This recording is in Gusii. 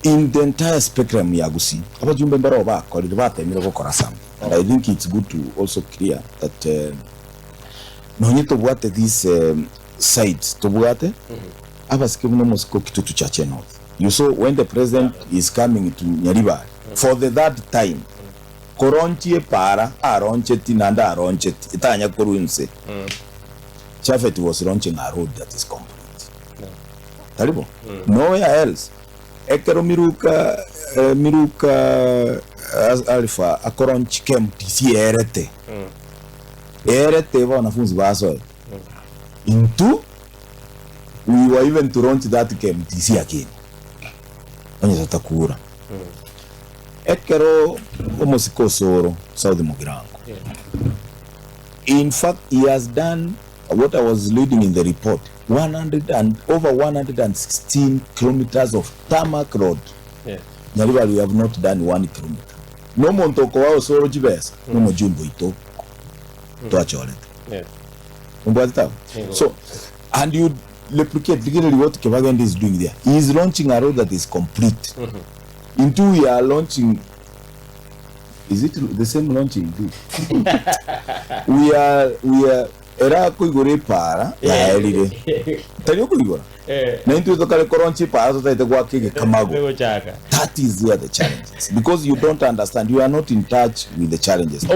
In the entire spectrum ya Gusii, abajumbe mbaroo bakorire batemire gokora something and I think it's good to also clear that nonye tobwate this sides tobwate abasike buna omosike o Kitutu Chache North. You saw when the president is coming to Nyaribari for the third time koronchia epaara aroncheti naende aroncheti etanya korwa inse. Japhet was launching a road that is complete. Tari bo? Nowhere else. Ekero Miruka Miruka Alpha akoronchi KMTC eerete, eerete wanafunzi basoete. Intwe we were even to launch that KMTC again onye totakura. Ekero omosike Osoro South Mugirango, in fact he has done what I was reading in the report, 100 and over 116 kilometers of tarmac road. Nyaribari we have not done one kilometer. Na omonto okoa Osoro chibesa nomojumbe oito twachorete. Ombwatete abwo? So and you replicate rigereria what Kibagendi is doing there. He is launching a road that is complete. Intwe we are launching is it the same launching too? we are we are ere akoigora epaara yaerire tari okoigora na intwe tokare koroncha epaara totaete goaka egekamago Gochaka. that is where the challenge is because you don't understand you are not in touch with the challenges.